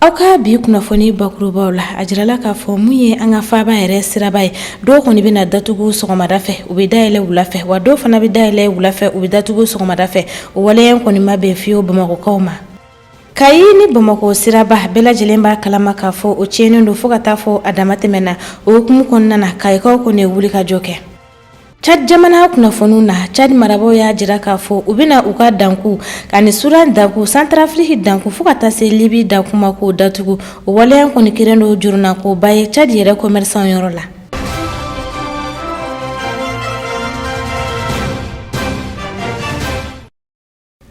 Aw ka bi kunnafoni bakurubaw la, a jirala k'a fɔ mun ye an ka faaba yɛrɛ siraba ye, dɔw kɔni bɛna datugu sɔgɔmada fɛ, u bɛ dayɛlɛ wula fɛ, wa dɔw fana bɛ dayɛlɛ wula fɛ, u bɛ datugu sɔgɔmada fɛ. O waleya kɔni ma bɛn fiyewu bamakɔkaw ma. Kayi ni Bamakɔ siraba bɛɛ lajɛlen b'a kalama k'a fɔ o tiɲɛnen don fo ka taa fɔ a dama tɛmɛna. O hukumu kɔnɔna na, kayikaw kɔni ye wuli ka jɔ kɛ. Tchad jamana kunnafoniw na, Tchad marabaaw y'a jira k'a fɔ u bɛna u ka danku ani Sudan danku, Santarafiriki danku fo ka taa se Libi danku ma k'o datugu. O waleya kɔni kɛlen don jurunakoba ye Tchad yɛrɛ commerçant yɔrɔ la.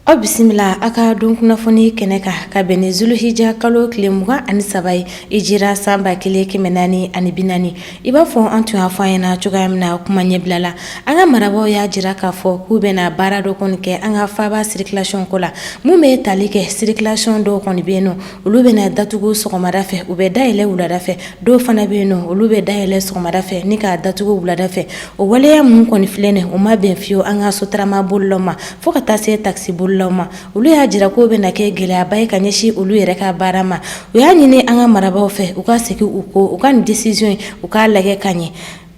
Aw bisimila aw ka don kunnafoni kɛnɛ kan ka bɛn ni Zuluhija kalo tile 23 ye, hijira san 1440. I b'a fɔ an tun y'a fɔ an ɲɛna cogoya min na kuma ɲɛbila la, an ka marabaaw y'a jira k'a fɔ k'u bɛna baara dɔ kɔni kɛ an ka faaba circulation ko la. Mun bɛ tali kɛ circulation dɔw kɔni bɛ yen nɔ, olu bɛna datugu sɔgɔmada fɛ, u bɛ dayɛlɛ wulada fɛ. Dɔw fana bɛ yen nɔ, olu bɛ dayɛlɛ sɔgɔmada fɛ ni k'a datugu wulada fɛ. O waleya mun kɔni filɛ nin, o ma bɛn fiyewu an ka sotarama bolilaw ma fo ka taa se takisi bolilaw ma. Olu y'a jira k'o bɛna kɛ gɛlɛyaba ye ka ɲɛsin olu yɛrɛ ka baara ma. U y'a ɲini an ka marabaaw fɛ, u ka segin u kɔ, u ka nin décision in, u k'a lajɛ ka ɲɛ.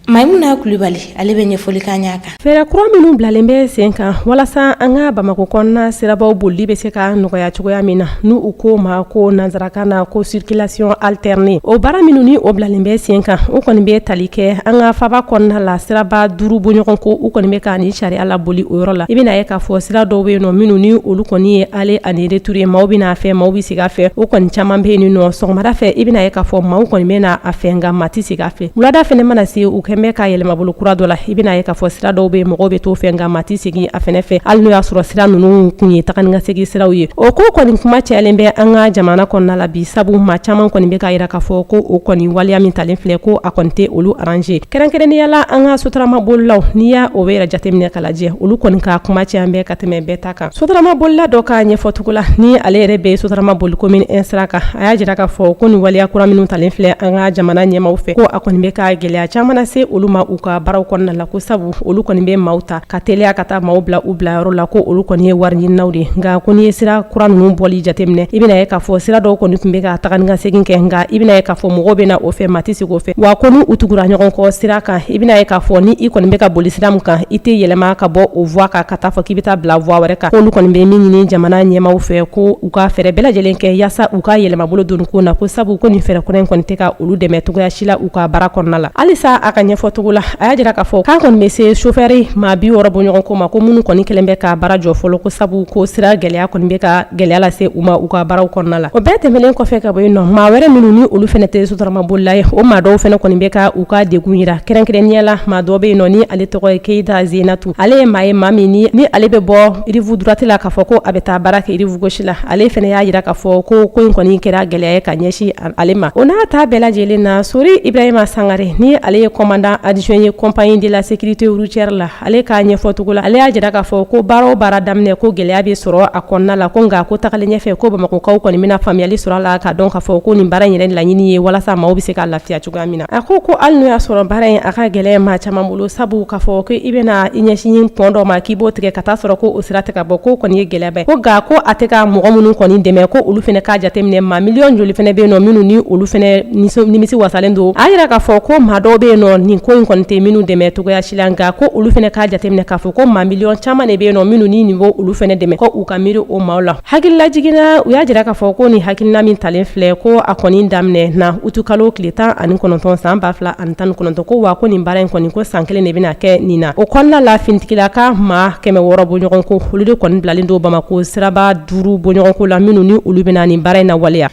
Maimuna Kulibali, ale bɛ ɲɛfɔli k'an y'a kan. Fɛɛrɛ kura minnu bilalen bɛ sen kan walasa an ka Bamakɔ kɔnɔna sirabaw bolili bɛ se ka nɔgɔya cogoya min na, n'u u ko ma ko nansarakan na ko circulation alternée, o baara minnu ni o bilalen bɛ sen kan, o kɔni bɛ tali kɛ an ka faba kɔnɔna la siraba duuru bɔɲɔgɔn ko. U kɔni bɛ ka nin sariya laboli o yɔrɔ la. I bɛna ye k'a fɔ sira dɔw bɛ yen nɔ minnu ni olu kɔni ye aller ani retour ye, maaw bɛ n'a fɛ, maaw bɛ segin a fɛ. O kɔni caman bɛ yen nɔ. Sɔgɔmada fɛ, i bɛna ye k'a fɔ maaw kɔni bɛ na a fɛ, nka maa tɛ segin a fɛ. Wulada fɛnɛ mana se, u kɛn bɛ ka yɛlɛmabolo kura dɔ la. I bɛna ye k'a fɔ sira dɔw bɛ, mɔgɔw bɛ t'o fɛ, nka maa tɛ segin a fɛnɛ fɛ, hali n'o y'a sɔrɔ sira ninnu kun ye taga ni ka segin siraw ye. O ko kɔni kuma cayalen bɛ an ka jamana kɔnɔna la bi, sabu maa caman kɔni bɛ k'a jira k'a fɔ ko o kɔni waleya min talen filɛ, ko a kɔni tɛ olu arranger, kɛrɛnkɛrɛnnenya la an ka sotarama bolilaw. N'i y'a o bɛ yɛrɛ jateminɛ ka lajɛ, olu kɔni ka kuma cayalen bɛ ka tɛmɛ bɛɛ ta kan. Sotarama bolila dɔ ka ɲɛfɔcogo la, ni ale yɛrɛ bɛ sotarama boli commune 1 sira kan, a y'a jira k'a fɔ ko nin waleya kura minnu talen filɛ an ka jamana ɲɛmaaw fɛ, ko a kɔni bɛ ka gɛlɛya caman lase olu ma u ka baaraw kɔnɔna la, ko sabu olu kɔni bɛ maaw ta ka teliya ka taa maaw bila u bilayɔrɔ la, ko olu kɔni ye wari ɲininaw de. Nka ko n'i ye sira kura ninnu bɔli jateminɛ, i bɛna ye k'a fɔ sira dɔw kɔni tun bɛ ka taga ni ka segin kɛ, nka i bɛna ye k'a fɔ mɔgɔw bɛ na o fɛ, maa tɛ segin o fɛ. Wa ko ni u tugura ɲɔgɔn kɔ sira kan, i bɛna ye k'a fɔ ni i kɔni bɛ ka boli sira min kan, i tɛ yɛlɛma ka bɔ o voie kan ka taa fɔ k'i bɛ taa bila voie wɛrɛ kan. Olu kɔni bɛ min ɲini jamana ɲɛmaaw fɛ, ko u ka fɛɛrɛ bɛɛ lajɛlen kɛ yaasa u ka yɛlɛmabolo don ko na, ko sabu ko nin fɛɛrɛ kura in kɔni tɛ ka olu dɛmɛ cogoya si la u ka baara kɔnɔna la. Halisa a ka ɲɛfɔcogo la, a y'a jira k'a fɔ k'a kɔni bɛ se sofɛri maa 60 bɔɲɔgɔn ko ma, ko minnu kɔni kɛlen bɛ ka baara jɔ fɔlɔ, ko sabu ko sira gɛlɛya kɔni bɛ ka gɛlɛya lase u ma u ka baaraw kɔnɔna la. O bɛɛ tɛmɛnen kɔfɛ ka bɔ yen nɔ, maa wɛrɛ minnu ni olu fana tɛ sotarama bolila ye, o maa dɔw fana kɔni bɛ ka u ka degun jira. Kɛrɛnkɛrɛnnenya la, maa dɔ bɛ yen nɔ ni ale tɔgɔ ye Keyita Zenatu. Ale ye maa ye, maa min ni ale bɛ bɔ rive droite la k'a fɔ ko a bɛ taa baara kɛ rive gauche la. Ale fana y'a jira k'a fɔ ko ko in kɔni kɛra gɛlɛya ye ka ɲɛsin ale ma. O n'a ta bɛɛ lajɛlen na, Sori Ibrahima Sangare, ni ale ye commandant adjoint ye compagnie de la sécurité routière la, ale ka ɲɛfɔcogo la, ale y'a jira k'a fɔ ko baara o baara daminɛ, ko gɛlɛya bɛ sɔrɔ a kɔnɔna la, ko nka ko tagalen ɲɛfɛ, ko bamakɔkaw kɔni bɛna faamuyali sɔrɔ a la k'a dɔn k'a fɔ ko nin baara in yɛrɛ laɲini ye walasa maaw bɛ se ka lafiya cogoya min na. A ko ko hali n'o y'a sɔrɔ baara in a ka gɛlɛn maa caman bolo, sabu k'a fɔ ko i bɛna i ɲɛsin pont dɔ ma k'i b'o tigɛ ka taa sɔrɔ ko o sira tɛ ka bɔ, k'o kɔni ye gɛlɛyaba ye, ko nka ko a tɛ ka mɔgɔ minnu kɔni dɛmɛ, ko olu fana k'a jateminɛ, maa miliyɔn joli fana bɛ yen nɔ minnu ni olu fana nimisi wasalen don. A yira k'a fɔ ko maa dɔw bɛ yen nɔ, nin ko in kɔni tɛ minnu dɛmɛ cogoya si la, nka ko olu fana k'a jateminɛ k'a fɔ ko maa miliyɔn caman de bɛ yen nɔ minnu ni nin b'o olu fana dɛmɛ, ko u ka miiri o maaw la. Hakililajigin na, u y'a jira k'a fɔ ko nin hakilina min talen filɛ, ko a kɔni daminɛ na utukalo tile 19 san 2019, ko wa ko nin baara in kɔni, ko san kelen de bɛna kɛ nin na. O kɔnɔna la, finitigilaka maa 600 bɔɲɔgɔn ko, olu de kɔni bilalen don Bamakɔ siraba duuru bɔɲɔgɔnko la, minnu ni olu bɛna nin baara in na waleya.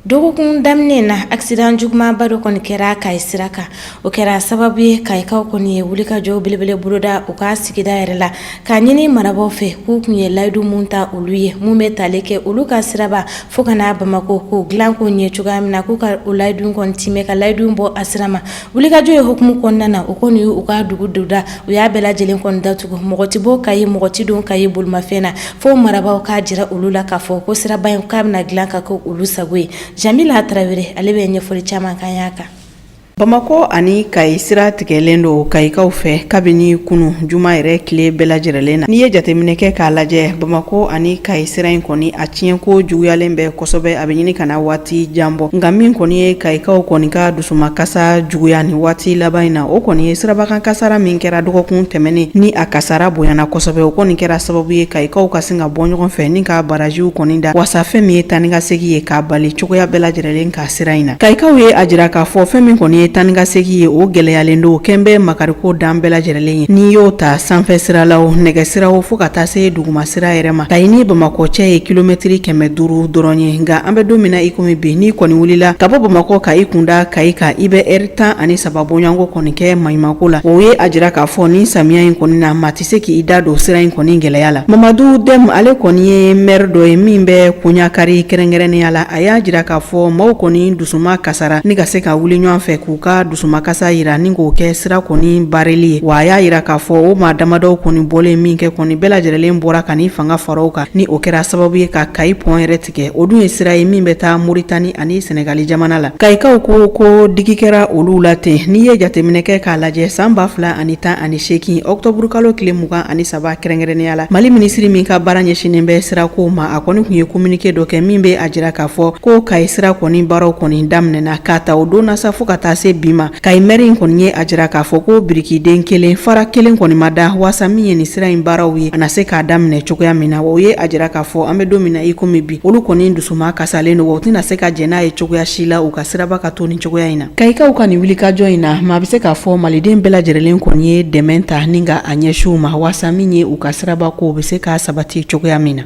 Dɔgɔkun daminɛ na, accident jugumanba dɔ kɔni kɛra Kayi sira kan. O kɛra sababu ye Kayikaw kɔni ye wulikajɔ belebele boloda u ka sigida yɛrɛ la k'a ɲini marabaaw fɛ k'u kun ye layidu mun ta olu ye, mun bɛ tali kɛ olu ka siraba fo ka na Bamakɔ k'o dilan k'o ɲɛ cogoya min na, k'u ka o layidu kɔni timɛ, ka layidu bɔ a sira ma. Wulikajɔ ye hukumu kɔnɔna na, o kɔni u ka dugu donda, u y'a bɛɛ lajɛlen kɔni datugu. Mɔgɔ tɛ bɔ Kayi, mɔgɔ tɛ don Kayi bolimafɛn na fo marabaaw k'a jira olu la k'a fɔ ko siraba in k'a bɛna dilan ka kɛ olu sago ye. Jamila Tarawele, ale bɛ ɲɛfɔli caman kan y'a kan. Bamakɔ ani Kayi sira tigɛlen don Kayikaw fɛ kabini kunu juma yɛrɛ tile bɛɛ lajɛrɛlen na. N'i ye jateminɛ kɛ k'a lajɛ, Bamakɔ ani Kayi sira in kɔni a tiɲɛko juguyalen bɛ kosɛbɛ, a bɛ ɲini ka na waati jan bɔ. Nka min kɔni ye Kayikaw kɔni ka dusumakasa juguya nin waati laban in na, o kɔni ye sirabakan kasara min kɛra dɔgɔkun tɛmɛnen ni a kasara bonyana kosɛbɛ. O kɔni kɛra sababu ye Kayikaw ka sin ka bɔ ɲɔgɔn fɛ ni ka barajiw kɔni da waasa fɛn min ye taa ni ka segin ye k'a bali cogoya bɛɛ lajɛrɛlen ka sira in na. Kayikaw ye a jira k'a fɔ fɛn min kɔni ye taa ni ka segin ye, o gɛlɛyalen don kɛn bɛ makariko dan bɛɛ lajɛrɛlen ye. N'i y'o ta sanfɛ siralaw, nɛgɛ siraw, fo ka taa se duguma sira yɛrɛ ma, Kayi ni Bamakɔ cɛ ye kilomɛtiri 500 dɔrɔn ye. Nka an bɛ don min na i komi bi, n'i kɔni wulila ka bɔ Bamakɔ ka i kunda Kayi kan, i bɛ ɛri 13 bɔɲɔgɔnko kɔni kɛ maɲumanko la. O ye a jira k'a fɔ ni samiya in kɔni na, maa tɛ se k'i da don sira in kɔni gɛlɛya la. Mamadu Dɛmu, ale kɔni ye mɛri dɔ ye min bɛ Koɲakari kɛrɛnkɛrɛnnenya la, a y'a jira k'a fɔ maaw kɔni dusuma kasara ni ka se ka wuli ɲɔgɔn fɛ k'u ka dusumakasa yira ni k'o kɛ sira kɔni bareli ye. Wa a y'a jira k'a fɔ o maa damadɔw kɔni bɔlen min kɛ kɔni, bɛɛ lajɛrɛlen bɔra ka n'i fanga fara u kan, ni o kɛra sababu ye ka Kayi pɔn yɛrɛ tigɛ. O dun ye sira ye min bɛ taa Moritani ani Sɛnɛgali jamana la. Kayikaw ko digi kɛra olu la ten. N'i ye jateminɛ kɛ k'a lajɛ, san 2018 ɔkutɔburukalo tile 23 kɛrɛnkɛrɛnnenya la, Mali minisiri min ka baara ɲɛsinnen bɛ sirakow ma, a kɔni tun ye communiqué dɔ kɛ min bɛ a jira k'a fɔ ko Kayi sira kɔni baaraw kɔni daminɛna. K'a ta o don na sa fo ka taa se bi ma, Kayi mɛri in kɔni ye a jira k'a fɔ ko birikiden kelen, fara kelen kɔni ma da waasa min ye nin sira in baaraw ye, a na se k'a daminɛ cogoya min na. O ye a jira k'a fɔ an bɛ don min na i komi bi, olu kɔni dusuma kasalen don, wa u tɛna se ka jɛn n'a ye cogoya si la u ka siraba ka to nin cogoya in na. Kayikaw ka nin wulikajɔ in na, maa bɛ se k'a fɔ maliden bɛɛ lajɛrɛlen kɔni ye dɛmɛ ta ni ka a ɲɛsin u ma waasa min ye u ka siraba ko bɛ se ka sabati cogoya min na.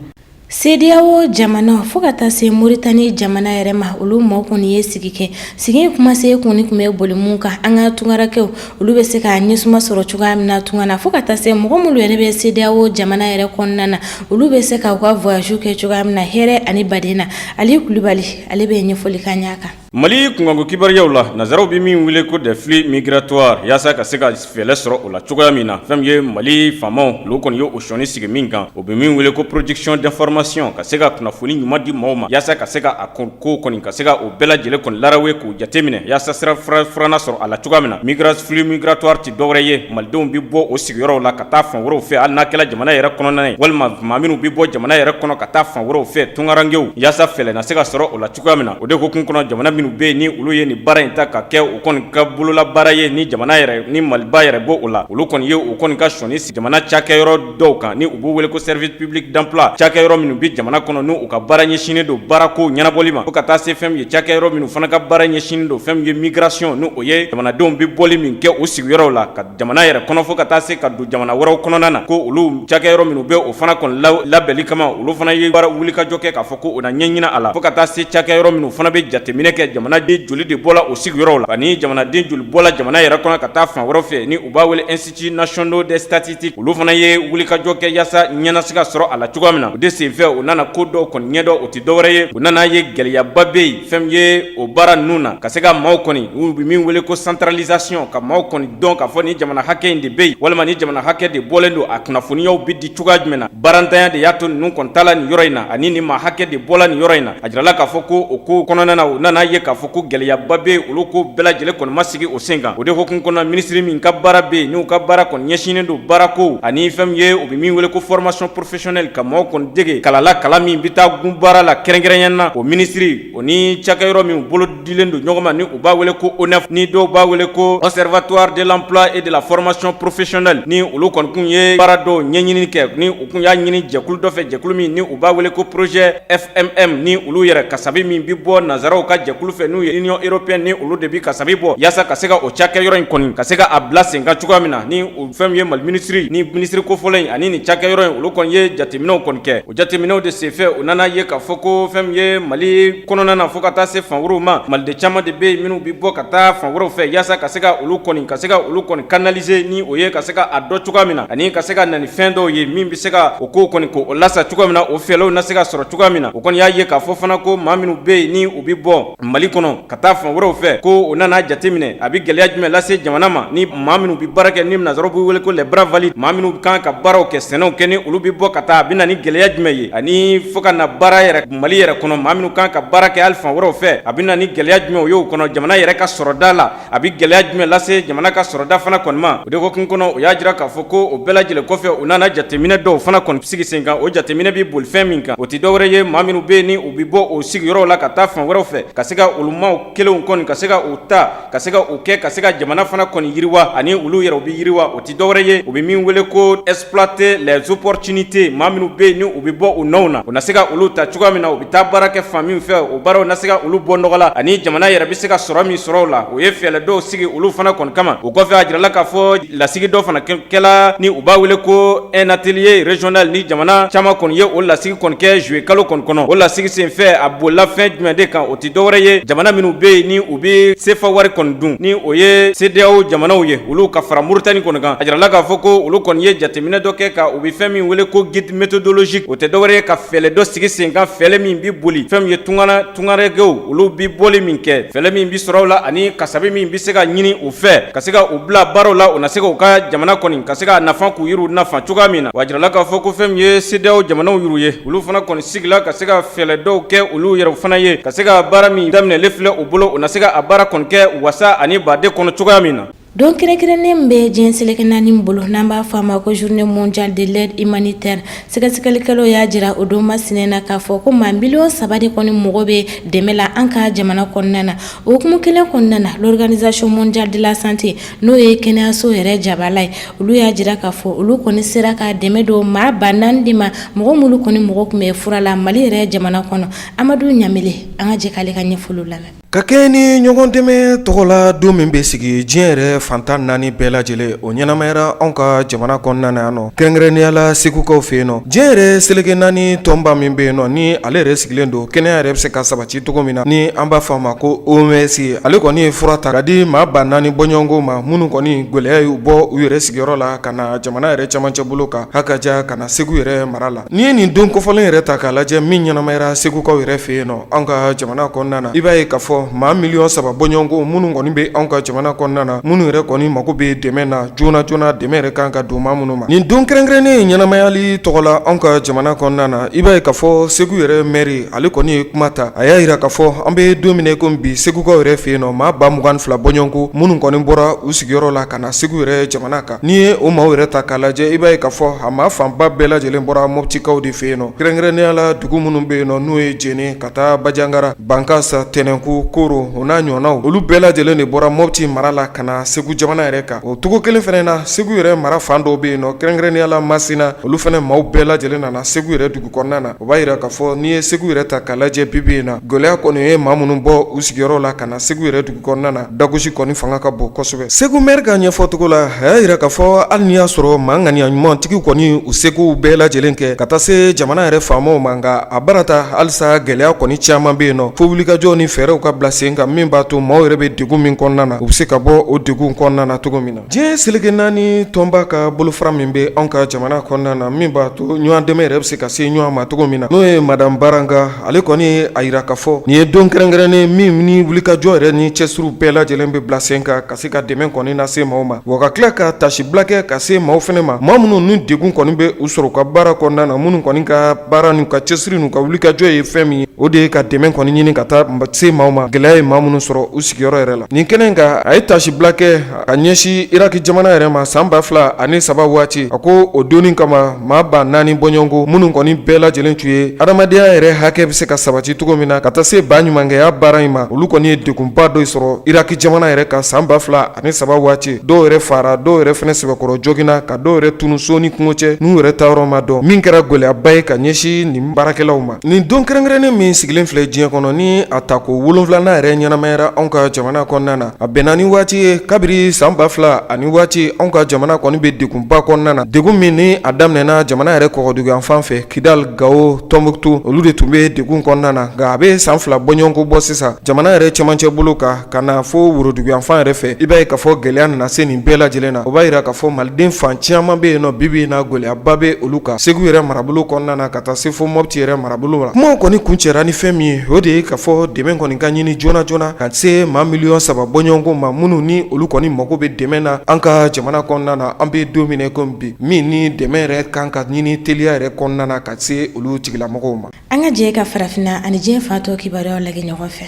CEDEAO jamana fo ka taa se Moritani jamana yɛrɛ ma, olu maaw kɔni ye sigi kɛ. Sigi kumase kɔni tun bɛ boli mun kan, an ka tungarakɛw olu bɛ se ka ɲɛsuma sɔrɔ cogoya min na tunga na, fo ka taa se mɔgɔ minnu yɛrɛ bɛ CEDEAO jamana yɛrɛ kɔnɔna na, olu bɛ se ka u ka voyage kɛ cogoya min na hɛrɛ ani baden na. Ali Kulubali, ale bɛ ɲɛfɔli k'an y'a kan. Mali kunkanko kibaruyaw la, nansaraw bɛ min wele ko des flux migratoires, yaasa ka se ka fɛɛrɛ sɔrɔ o la cogoya min na, fɛn min ye Mali faamaw, olu kɔni ye o sɔnni sigi min kan, o bɛ min wele ko production d'information, ka se ka kunnafoni ɲuman di maaw ma, yaasa ka se ka a ko kɔni ka se ka o bɛɛ lajɛlen kɔni larawe k'o jateminɛ, yaasa sira furanna sɔrɔ a la cogoya min na. Flux migratoire tɛ dɔwɛrɛ ye, malidenw bɛ bɔ o sigiyɔrɔw la ka taa fan wɛrɛw fɛ, hali n'a kɛra jamana yɛrɛ kɔnɔna ye, walima maa minnu bɛ bɔ jamana yɛrɛ kɔnɔ ka taa fan wɛrɛw fɛ, tungarankew, yaasa fɛɛrɛ na se ka sɔrɔ o la cogoya min na. O de hukumu kɔnɔ, jamana minnu bɛ yen ni olu ye nin baara in ta ka kɛ u kɔni ka bololabaara ye, ni jamana yɛrɛ ni Maliba yɛrɛ b'o o la, olu kɔni ye u kɔni ka sɔnni sigi jamana cakɛyɔrɔ dɔw kan ni u b'u wele ko service public d'emploi, cakɛyɔrɔ minnu bɛ jamana kɔnɔ n'u ka baara ɲɛsinnen don baarako ɲɛnabɔli ma, fo ka taa se fɛn min ye cakɛyɔrɔ minnu fana ka baara ɲɛsinnen don fɛn min ye migration, ni o ye jamanadenw bɛ bɔli min kɛ u sigiyɔrɔw la ka jamana yɛrɛ kɔnɔ fo ka taa se ka don jamana wɛrɛw kɔnɔna na, ko olu cakɛyɔrɔ minnu bɛ o fana kɔni labɛnli kama, olu fana ye baara wulikajɔ kɛ k'a fɔ ko o na ɲɛɲini a la, fo ka taa se cakɛyɔrɔ minnu fana bɛ jateminɛ kɛ jamanaden joli de bɔla o sigiyɔrɔw la ani jamanaden joli bɔla jamana yɛrɛ kɔnɔ ka taa fan wɛrɛw fɛ, ni u b'a wele Institut national des statistiques, olu fana ye wulikajɔ kɛ yaasa ɲɛ na se ka sɔrɔ a la cogoya min na. O de senfɛ, u nana ko dɔw kɔni ɲɛdɔn, o tɛ dɔwɛrɛ ye, u nana ye gɛlɛyaba bɛ yen fɛn min ye o baara ninnu na, ka se ka maaw kɔni, u bɛ min wele ko centralisation, ka maaw kɔni dɔn k'a fɔ ni jamana hakɛ in de bɛ yen walima ni jamana hakɛ de bɔlen don, a kunnafoniyaw bɛ di cogoya jumɛn na, baarantanya de y'a to ninnu kɔni taala nin yɔrɔ in na, ani nin maa hakɛ de bɔla nin yɔrɔ in na. A jirala k'a fɔ ko o ko kɔnɔna na, u nana ye k'a fɔ ko gɛlɛyaba bɛ yen, olu ko bɛɛ lajɛlen kɔni ma sigi o sen kan. O de hukumu kɔnɔ, minisiri min ka baara bɛ yen, n'u ka baara kɔni ɲɛsinnen don baarako ani fɛn min ye u bɛ min wele ko formation professionnelle, ka maaw kɔni dege kalan la, kalan min bɛ taa gun baara la kɛrɛnkɛrɛnya na, o minisiri o ni cakɛyɔrɔ min bolo dilen don ɲɔgɔn ma, ni u b'a wele ko ONEF, ni dɔw b'a wele ko Observatoire de l'emploi et de la formation professionnelle, ni olu kɔni kun ye baara dɔw ɲɛɲini kɛ, ni u kun y'a ɲini jɛkulu dɔ fɛ, jɛkulu min ni u b'a wele ko projet FMM, ni olu yɛrɛ kasabi min bɛ bɔ nansaraw ka jɛkulu fɛ, n'u ye Union européenne, ni olu de bɛ kasabi bɔ yaasa ka se ka o cakɛyɔrɔ in kɔni ka se ka a bila sen kan cogoya min na, ni o fɛn min ye Mali minisiri ni minisiri kofɔlen in ani nin cakɛyɔrɔ in, olu kɔni ye jateminɛw kɔni kɛ. O jateminɛw de senfɛ, u nana ye k'a fɔ ko fɛn min ye Mali kɔnɔna na fo ka taa se fan wɛrɛw ma, maliden caman de bɛ yen minnu bɛ bɔ ka taa fan wɛrɛw fɛ, yaasa ka se ka olu kɔni ka se ka olu kɔni canaliser, ni o ye ka se ka a dɔn cogoya min na, ani ka se ka na ni fɛn dɔw ye min bɛ se ka o ko kɔni ko o lasa cogoya min na, o fɛɛrɛw na se ka sɔrɔ cogoya min na. O kɔni y'a ye k'a fɔ fana ko maa minnu bɛ yen ni u bɛ bɔ Mali Mali kɔnɔ ka taa fan wɛrɛw fɛ, ko o nana jateminɛ a bɛ gɛlɛya jumɛn lase jamana ma, ni maa minnu bɛ baara kɛ ni nansaraw bɛ wele ko les bras valides, maa minnu kan ka baaraw kɛ, sɛnɛw kɛ, ni olu bɛ bɔ ka taa, a bɛ na ni gɛlɛya jumɛn ye, ani fo ka na baara yɛrɛ Mali yɛrɛ kɔnɔ, maa minnu kan ka baara kɛ hali fan wɛrɛw fɛ, a bɛ na ni gɛlɛya jumɛn ye o kɔnɔ jamana yɛrɛ ka sɔrɔda la, a bɛ gɛlɛya jumɛn lase jamana ka sɔrɔda fana kɔni ma. O dɔgɔkun kɔnɔ, o y'a jira k'a fɔ ko o bɛɛ lajɛlen kɔfɛ, u nana jateminɛ dɔw fana kɔni sigi sen kan. O jateminɛ bɛ boli fɛn min kan, o tɛ dɔwɛrɛ ye, maa minnu bɛ yen ni u bɛ bɔ o sigiyɔrɔw la ka taa fan wɛrɛw fɛ, ka se ka olu maaw kelenw kɔni ka se ka u ta, ka se ka u kɛ ka se ka jamana fana kɔni yiriwa, ani olu yɛrɛ bɛ yiriwa. O tɛ dɔwɛrɛ ye, u bɛ min wele ko exploiter les opportunités. Maa minnu bɛ yen ni u bɛ bɔ u nɔw na, u na se ka olu ta cogoya min na, u bɛ taa baara kɛ fan min fɛ, o baaraw na se ka olu bɔ nɔgɔ la, ani jamana yɛrɛ bɛ se ka sɔrɔ min sɔrɔ o la. O ye fɛɛrɛ dɔw sigi olu fana kɔni kama. O kɔfɛ, a jirala k'a fɔ lasigi dɔ fana kɛla ni u b'a wele ko un atelier régional, ni jamana caman kɔni ye o lasigi kɔni kɛ juillet kalo kɔni kɔnɔ. O lasigi senfɛ, a bolila fɛn jumɛn de kan? O tɛ dɔwɛrɛ ye, jamana minnu bɛ yen ni u bɛ sefa wari kɔni dun, ni o ye CEDEAO jamanaw ye, olu ka fara Mauritanie kɔni kan. A jirala k'a fɔ ko olu kɔni ye jateminɛ dɔ kɛ ka u bɛ fɛn min wele ko guide méthodologique. O tɛ dɔwɛrɛ ye, ka fɛɛrɛ dɔ sigi sen kan, fɛɛrɛ min bɛ boli fɛn min ye tungarankew, olu bɛ bɔli min kɛ, fɛɛrɛ min bɛ sɔrɔ o la, ani kasabi min bɛ se ka ɲini u fɛ ka se ka u bila baaraw la, u na se ka u ka jamana kɔni ka se ka nafa k'u yɛrɛw nafa cogoya min na. Wa a jirala k'a fɔ ko fɛn min ye CEDEAO jamanaw yɛrɛw ye, olu fana kɔni sigila ka se ka fɛɛrɛ dɔw kɛ olu yɛrɛ fana ye, ka se ka baara min daminɛlen filɛ u bolo, u na se ka a baara kɔni kɛ wasa ani baden kɔnɔ cogoya min na. Don kɛrɛnkɛrɛnnen bɛ diɲɛ seleke naani bolo, n'an b'a fɔ a ma ko journée mondiale de l'aide humanitaire. Sɛgɛsɛgɛlikɛlaw y'a jira o don masina na k'a fɔ ko maa miliyɔn 3 de kɔni mago bɛ dɛmɛ la an ka jamana kɔnɔna na. O hukumu kelen kɔnɔna na, l'Organisation mondiale de la santé, n'o ye kɛnɛyaso yɛrɛ jabala ye, olu y'a jira k'a fɔ olu kɔni sera ka dɛmɛ don maa 4000 de ma, mɔgɔ minnu kɔni mago tun bɛ fura la Mali yɛrɛ jamana kɔnɔ. Amadu Ɲamele, an ka jɛ k'ale ka ɲɛfɔliw lamɛn. Ka kɛ ni ɲɔgɔn dɛmɛ tɔgɔ la don min bɛ sigi diɲɛ yɛrɛ fan tan 4 bɛɛ lajɛlen, o ɲɛnamayara anw ka jamana kɔnɔna na yan nɔ, kɛrɛnkɛrɛnnenya la Segukaw fɛ yen nɔ. Diɲɛ yɛrɛ seleke naani tɔnba min bɛ yen nɔ, ni ale yɛrɛ sigilen don kɛnɛya yɛrɛ bɛ se ka sabati cogo min na, ni an b'a fɔ a ma ko OMS, ale kɔni ye fura ta ka di maa 4000 bɔɲɔgɔnko ma, minnu kɔni gɛlɛya y'u bɔ u yɛrɛ sigiyɔrɔ la ka na jamana yɛrɛ camancɛ bolo kan, haka ja ka na Segu yɛrɛ mara la. N'i ye nin don kofɔlen yɛrɛ ta k'a lajɛ min ɲɛnamayara Segukaw yɛrɛ fɛ yen nɔ, anw ka jamana kɔnɔna na, i b'a ye k'a fɔ maa miliyɔn 3 bɔɲɔgɔnko minnu kɔni bɛ anw ka jamana kɔnɔna na, minnu yɛrɛ kɔni mago bɛ dɛmɛ na joona joona, dɛmɛ yɛrɛ kan ka don maa minnu ma nin don kɛrɛnkɛrɛnnen ɲɛnamayali tɔgɔ la anw ka jamana kɔnɔna na. I b'a ye k'a fɔ Segu yɛrɛ mɛri, ale kɔni ye kuma ta, a y'a jira k'a fɔ an bɛ don min ko bi, Segukaw yɛrɛ fɛ yen nɔ, maa 22,000 bɔɲɔgɔnko minnu kɔni bɔra u sigiyɔrɔ la ka na Segu yɛrɛ jamana kan. N'i ye o maaw yɛrɛ ta k'a lajɛ, i b'a ye k'a fɔ a maa fanba bɛɛ lajɛlen bɔra Mɔptikaw de fɛ yen nɔ, kɛrɛnkɛrɛnnenya la dugu minnu bɛ yen nɔ, n'o ye Jene ka taa Bajangara, Bankasa, Tɛnɛnku, Koro, o n'a ɲɔgɔnnaw, olu bɛɛ lajɛlen de bɔra Mɔpti mara la ka na Segu jamana yɛrɛ kan. O cogo kelen fana na, Segu yɛrɛ mara fan dɔw bɛ yen nɔ, kɛrɛnkɛrɛnnenya la Masina, olu fana maaw bɛɛ lajɛlen nana Segu yɛrɛ dugu kɔnɔna na. O b'a jira k'a fɔ n'i ye Segu yɛrɛ ta k'a lajɛ bi bi in na, gɛlɛya kɔni ye maa minnu bɔ u sigiyɔrɔ la ka na Segu yɛrɛ dugu kɔnɔna na, dagosi kɔni fanga ka bon kosɛbɛ. Segu mɛri ka ɲɛfɔcogo la, a y'a jira k'a fɔ hali n'i y'a sɔrɔ maa ŋaniya ɲumantigiw kɔni u sekow bɛɛ lajɛlen kɛ ka taa se jamana yɛrɛ faamaw ma, nka a baara ta halisa gɛlɛya kɔni caman bɛ yen nɔ, fo wulikajɔ ni fɛɛrɛw ka bila sen kan min b'a to maaw yɛrɛ bɛ degun min kɔnɔna na, u bɛ se ka bɔ o degun kɔnɔna na cogo min na. Diɲɛ seleke naani tɔnba ka bolofara min bɛ anw ka jamana kɔnɔna na, min b'a to ɲɔgɔn dɛmɛ yɛrɛ bɛ se ka se ɲɔgɔn ma cogo min na, n'o ye madame Baranga, ale kɔni a jira k'a fɔ nin ye don kɛrɛnkɛrɛnnen min ni wulikajɔ yɛrɛ ni cɛsiriw bɛɛ lajɛlen bɛ bila sen kan ka se ka dɛmɛ kɔni lase maaw ma, wa ka tila ka tasibila kɛ ka se maaw fana ma, maa minnu ni degun kɔni bɛ u sɔrɔ u ka baara kɔnɔna na, minnu kɔni ka baara n'u ka cɛsiri n'u ka wulikajɔ ye fɛn min ye, o de ye ka dɛmɛ kɔni ɲini ka taa se maaw ma, gɛlɛya ye maa minnu sɔrɔ u sigiyɔrɔ yɛrɛ la. Nin kɛnɛ in kan, a ye tasibila kɛ ka ɲɛsin Iraki jamana yɛrɛ ma san 2003 waati. A ko o donni kama, maa 4000 bɔɲɔgɔnko minnu kɔni bɛɛ lajɛlen tun ye adamadenya yɛrɛ hakɛ bɛ se ka sabati cogo min na ka taa se ba ɲumankɛya baara in ma, olu kɔni ye degunba dɔ sɔrɔ Iraki jamana yɛrɛ kan san 2003 waati. Dɔw yɛrɛ fara, dɔw yɛrɛ fana sɛbɛkɔrɔ joginna, ka dɔw yɛrɛ tunu so ni kungo cɛ n'u yɛrɛ taayɔrɔ ma dɔn, min kɛra gɛlɛyaba ye ka ɲɛsin nin baarakɛlaw ma. Nin don kɛrɛnkɛrɛnnen min sigilen filɛ diɲɛ kɔnɔ, ni a tako 7nan yɛrɛ ɲɛnamayara anw ka jamana kɔnɔna na, a bɛnna ni waati ye kabiri san 2000 ani waati, anw ka jamana kɔni bɛ degunba kɔnɔna na, degun min ni a daminɛna jamana yɛrɛ kɔgɔduguyanfan fɛ, Kidali, Gawo, Tɔnbukutu, olu de tun bɛ degun kɔnɔna na. Nka a bɛ san 2 bɔɲɔgɔnko bɔ sisan, jamana yɛrɛ cɛmancɛ bolo kan ka na fo woroduguyanfan yɛrɛ fɛ, i b'a ye k'a fɔ gɛlɛya nana se nin bɛɛ lajɛlen na. O b'a jira k'a fɔ maliden fan caman bɛ yen nɔ bi bi in na, gɛlɛyaba bɛ olu kan Segu yɛrɛ marabolo kɔnɔna na ka taa se fo Mɔpti yɛrɛ marabolo la. Kumaw kɔni kuncɛra ni fɛn min ye, o de ye k'a fɔ dɛmɛ kɔni ka ɲini ɲini joona joona ka se maa miliyɔn 3 bɔɲɔgɔnko ma, minnu ni olu kɔni mago bɛ dɛmɛ na an ka jamana kɔnɔna na. An bɛ don min na komi bi, min ni dɛmɛ yɛrɛ kan ka ɲini teliya yɛrɛ kɔnɔna na ka se olu tigilamɔgɔw ma. An ka jɛ ka farafinna ani diɲɛ fan tɔw kibaruyaw lajɛ ɲɔgɔn fɛ.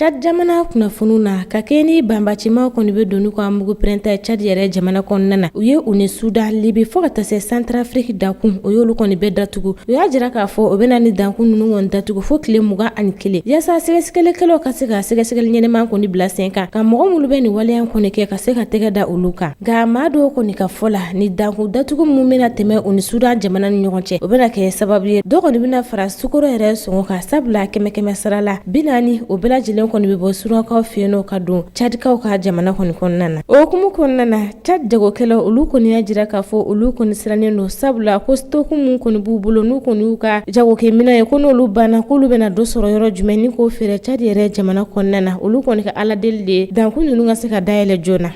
Tchad jamana kunnafoniw na, ka kɛ ni banbacimaw kɔni bɛ don n'u ka mugu pɛrɛnta Tchad yɛrɛ jamana kɔnɔna na, u ye u ni Sudan, Libi fo ka taa se Centrafrique dankun, o y'olu kɔni bɛɛ datugu. U y'a jira k'a fɔ o bɛna ni dankun ninnu kɔni datugu fo tile 21, yaasa sɛgɛsɛgɛlikɛlaw ka se ka sɛgɛsɛgɛli ɲɛnama kɔni bila sen kan, ka mɔgɔ minnu bɛ nin waleya kɔni kɛ ka se ka tɛgɛ da olu kan. Nka maa dɔw kɔni ka fɔ la, ni dankun datugu min bɛna tɛmɛ u ni Sudan jamana ni ɲɔgɔn cɛ, o bɛna kɛ sababu ye dɔ kɔni bɛna fara sukaro yɛrɛ sɔngɔ kan, sabula kɛmɛ kɛmɛ sara la 40, o bɛɛ lajɛlen kɔni bɛ bɔ Sudankaw fɛ yen nɔ ka don Tchadkaw ka jamana kɔni kɔnɔna na. O hukumu kɔnɔna na, Tchad jagokɛlaw olu kɔni y'a jira k'a fɔ olu kɔni sirannen don, sabula ko stock min kɔni b'u bolo n'u kɔni y'u ka jagokɛminɛn ye, ko n'olu banna k'olu bɛna dɔ sɔrɔ yɔrɔ jumɛn ni k'o feere Tchad yɛrɛ jamana kɔnɔna na. Olu kɔni ka Ala deli de ye dankun ninnu ka se ka dayɛlɛ joona.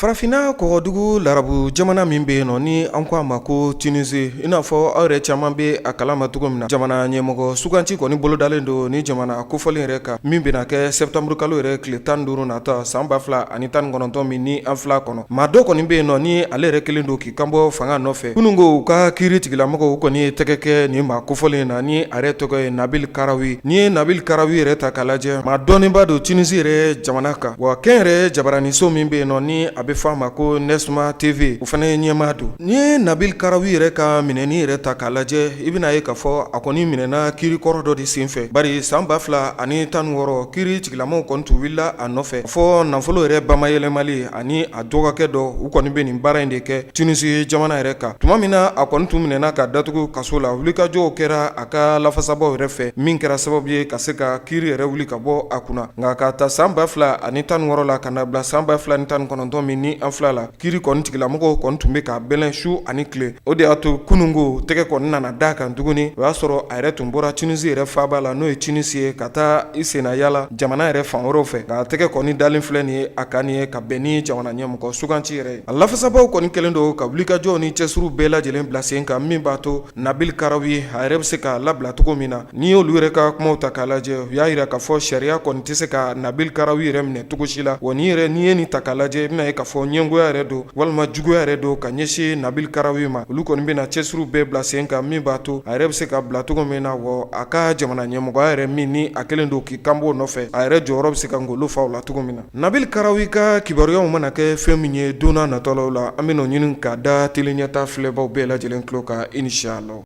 Farafinna kɔgɔdugu larabu jamana min bɛ yen nɔ ni an ko a ma ko Tunisie, i n'a fɔ aw yɛrɛ caman bɛ a kalama cogo min na, jamana ɲɛmɔgɔ suganti kɔni bolodalen don ni jamana kofɔlen yɛrɛ kan, min bɛna kɛ septembre kalo yɛrɛ tile 15 nata san 2019 min ni an filɛ kɔnɔ. Maa dɔ kɔni bɛ yen nɔ ni ale yɛrɛ kɛlen don k'i kanbɔ fanga nɔfɛ. Kununko u ka kiiri tigilamɔgɔw kɔni ye tɛgɛ kɛ nin maa kofɔlen in na, ni a yɛrɛ tɔgɔ ye Nabil Karawi. N'i ye Nabil Karawi yɛrɛ ta k'a lajɛ, maa dɔnnenba don Tunisie yɛrɛ jamana kan, wa kɛnyɛrɛye jabaraninso min bɛ yen nɔ ni a bɛ fɔ a ma ko Nesma TV, o fana ye ɲɛmaa don. N'i ye Nabil Karawi yɛrɛ ka minɛni yɛrɛ ta k'a lajɛ, i bɛna ye k'a fɔ a kɔni minɛna kiiri kɔrɔ dɔ de senfɛ, bari san 2016 kiiri tigilamɔgɔw kɔni tun wulila a nɔfɛ fɔ nafolo yɛrɛ bamayɛlɛmali ani a dɔgɔkɛ dɔ. U kɔni bɛ nin baara in de kɛ Tunisie jamana yɛrɛ kan. Tuma min na a kɔni tun minɛna ka datugu kaso la, wulikajɔw kɛra a ka lafasabaaw yɛrɛ fɛ, min kɛra sababu ye ka se ka kiiri yɛrɛ wuli ka bɔ a kunna. Nka ka ta san 2016 la ka na bila san 2019 min ni an filɛ la, kiiri kɔni tigilamɔgɔw kɔni tun bɛ k'a bɛlɛn su ani tile. O de y'a to kununko tɛgɛ kɔni nana d'a kan tuguni. O y'a sɔrɔ a yɛrɛ tun bɔra Tunisie yɛrɛ faaba la, n'o ye Tunis ye, ka taa i senna yaala jamana yɛrɛ fan wɛrɛw fɛ. Nka tɛgɛ kɔni dalen filɛ nin ye a kan nin ye ka bɛn ni jamana ɲɛmɔgɔ suganti yɛrɛ ye. A lafasabaaw kɔni kɛlen don ka wulikajɔw ni cɛsiriw bɛɛ lajɛlen bila sen kan, min b'a to Nabil Karawi a yɛrɛ bɛ se ka labila cogo min na. N'i y'olu yɛrɛ ka kumaw ta k'a lajɛ, u y'a jira k'a fɔ sariya kɔni tɛ se ka Nabil Karawi yɛrɛ minɛ cogo si la. Wa n'i yɛrɛ n'i ye nin ta k'a lajɛ, i bɛna ye k'a fɔ ɲɛngoya yɛrɛ don walima juguya yɛrɛ don ka ɲɛsin Nabil Karawi ma. Olu kɔni bɛna cɛsiriw bɛɛ bila sen kan min b'a to a yɛrɛ bɛ se ka bila cogo min na, wa a ka jamana ɲɛmɔgɔya yɛrɛ min ni a kɛlen don k'i kanbɔ nɔfɛ, a yɛrɛ jɔyɔrɔ bɛ se ka ngolo fa o la cogo min na. Nabil Karawi ka kibaruyaw mana kɛ fɛn min ye don n'a nataw la, an bɛn'o ɲini ka da Tele Ɲɛta filɛbaw bɛɛ lajɛlen tulo kan inchallah.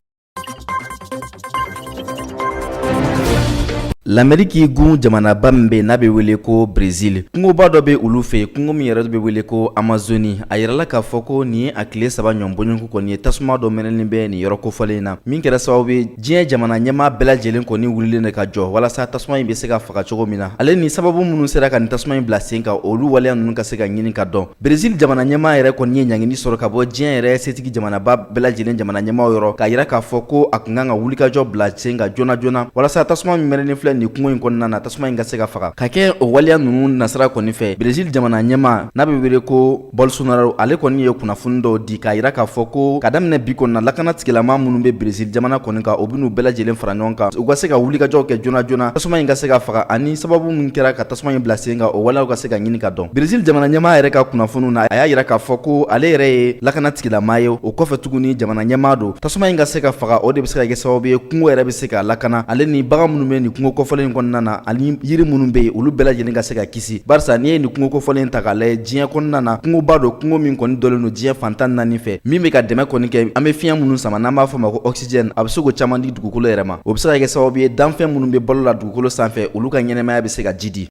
Lameriki gun jamanaba min bɛ n'a bɛ wele ko Brésil, kungoba dɔ bɛ olu fɛ yen, kungo min yɛrɛ bɛ wele ko Amazonie. A yirala k'a fɔ ko nin ye a tile 3 ɲɔgɔn bɔɲɔgɔnko kɔni ye tasuma dɔ mɛnɛlen bɛ nin yɔrɔ kofɔlen in na, min kɛra sababu ye diɲɛ jamana ɲɛmaa bɛɛ lajɛlen kɔni wulilen de ka jɔ walasa tasuma in bɛ se ka faga cogo min na, ale ni sababu minnu sera ka nin tasuma in bila sen kan, olu waleya ninnu ka se ka ɲini ka dɔn. Brésil jamana ɲɛmaa yɛrɛ kɔni ye ɲangini sɔrɔ ka bɔ diɲɛ yɛrɛ setigi jamanaba bɛɛ lajɛlen jamana ɲɛmaaw yɔrɔ, k'a yira k'a fɔ ko a tun kan ka wulikajɔ bila sen kan joona joona walasa tasuma min mɛnɛnen filɛ nin kungo in kɔnɔna na, tasuma in ka se ka faga. Ka kɛ o waleya ninnu nasira kɔni fɛ, Brésil jamana ɲɛmaa n'a bɛ wele ko Bolsonaro, ale kɔni ye kunnafoni dɔw di k'a yira k'a fɔ ko ka daminɛ bi kɔnɔna, lakana tigilama minnu bɛ Brésil jamana kɔni kan, u bɛn'u bɛɛ lajɛlen fara ɲɔgɔn kan, u ka se ka wulikajɔw kɛ joona joona tasuma in ka se ka faga, ani sababu min kɛra ka tasuma in bila sen kan, o waleyaw ka se ka ɲini ka dɔn. Brésil jamana ɲɛmaa yɛrɛ ka kunnafoniw na, a y'a yira k'a fɔ ko ale yɛrɛ ye lakana tigilama ye, o kɔfɛ tuguni jamana ɲɛmaa don. Tasuma in ka se ka faga, o de bɛ se ka kɛ sababu ye kungo yɛrɛ bɛ se ka lakana, ale ni bagan minnu bɛ nin kungo kofɔlen in kɔnɔna na, ani yiri minnu bɛ yen, olu bɛɛ lajɛlen ka se ka kisi. Barisa n'i ye nin kungo kofɔlen in ta k'a lajɛ diɲɛ kɔnɔna na, kungoba don, kungo min kɔni dɔnlen don diɲɛ fan 14 fɛ, min bɛ ka dɛmɛ kɔni kɛ an bɛ fiɲɛ minnu sama n'an b'a fɔ ma ko oxygène, a bɛ se k'o caman di dugukolo yɛrɛ ma. O bɛ se ka kɛ sababu ye danfɛn minnu bɛ balo la dugukolo sanfɛ, olu ka ɲɛnamaya bɛ se ka jidi.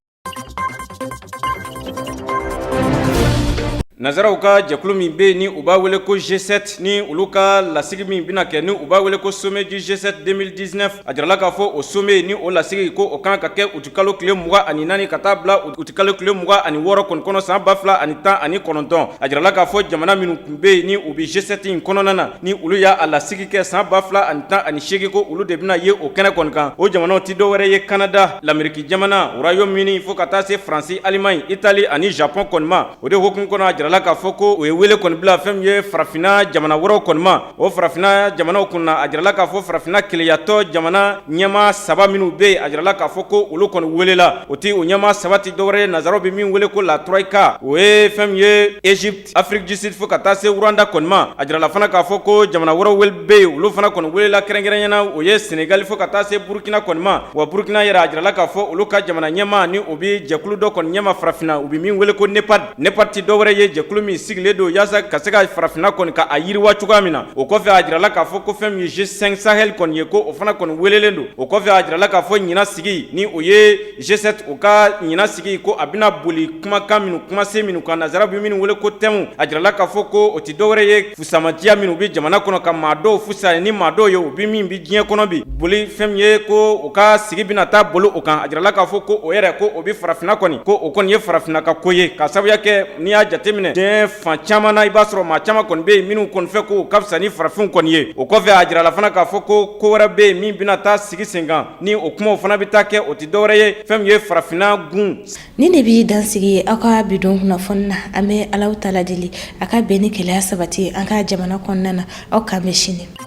Nazaraw ka jɛkulu min bɛ yen ni u b'a wele ko G7, ni olu ka lasigi min bɛna kɛ ni u b'a wele ko sommet du G7 2019, a jirala k'a fɔ o sommet ni o lasigi ko o kan ka kɛ utikalo tile 24 ka taa bila utikalo tile 26 kɔni kɔnɔ san 2019. A jirala k'a fɔ jamana minnu tun bɛ yen ni u bɛ G7 in kɔnɔna na, ni olu y'a lasigi kɛ san 2018, ko olu de bɛna ye o kɛnɛ kɔni kan. O jamanaw tɛ dɔwɛrɛ ye Canada, Lameriki jamana, Royaume-Uni, fo ka taa se Faransi, Allemagne, Italie ani Japon kɔni ma. O de hukumu kɔnɔ, a jirala jirala k'a fɔ ko o ye wele kɔni bila fɛn min ye farafinna jamana wɛrɛw kɔni ma. O farafinna jamanaw kunna, a jirala k'a fɔ farafinna kelenyatɔn jamana ɲɛmaa saba minnu bɛ yen, a jirala k'a fɔ ko olu kɔni welela. O tɛ o ɲɛmaa saba tɛ dɔwɛrɛ ye, nansaraw bɛ min wele ko la troïka, o ye fɛn min ye Egypte, Afrique du Sud fo ka taa se Rwanda kɔni ma. A jirala fana k'a fɔ ko jamana wɛrɛw bɛ yen, olu fana kɔni welela kɛrɛnkɛrɛnya na, o ye Sénégal fo ka taa se Burkina kɔni ma. Wa Burkina yɛrɛ, a jirala k'a fɔ olu ka jamana ɲɛmaa ni o bɛ jɛkulu dɔ kɔni ɲɛma farafinna, u bɛ min wele ko NEPAD. NEPAD tɛ dɔwɛrɛ ye, jɛkulu min sigilen don yaasa ka se ka farafinna kɔni ka a yiriwa cogoya min na. O kɔfɛ, a jirala k'a fɔ ko fɛn min ye G5 Sahel kɔni ye, ko o fana kɔni welelen don. O kɔfɛ, a jirala k'a fɔ ɲinan sigi ni o ye G7, o ka ɲinan sigi, ko a bɛna boli kumakan minnu, kumasen minnu kan, nansaraw bɛ minnu wele ko thème, a jirala k'a fɔ ko o tɛ dɔwɛrɛ ye fusamatiya minnu bɛ jamana kɔnɔ, ka maa dɔw fusaya ni maa dɔw ye, o bɛ min bɛ diɲɛ kɔnɔ bi boli. Fɛn min ye ko u ka sigi bɛna taa boli o kan, a jirala k'a fɔ ko o yɛrɛ, ko o bɛ farafinna kɔni, ko o kɔni ye farafinna ka ko ye, ka sababuya kɛ n'i y'a jateminɛ diɲɛ fan caman na, i b'a sɔrɔ maa caman kɔni bɛ yen minnu kɔni fɛ ko ka fisa ni farafinw kɔni ye. O kɔfɛ, a jirala fana k'a fɔ ko ko wɛrɛ bɛ yen min bɛna taa sigi sen kan, ni o kumaw fana bɛ taa kɛ, o tɛ dɔwɛrɛ ye fɛn min ye farafinna gun. Nin de bɛ dan sigi aw ka bi don kunnafoni na. An bɛ Alahu taala deli a ka bɛn ni kelenya sabati an ka jamana kɔnɔna na. Aw k'an bɛn sini.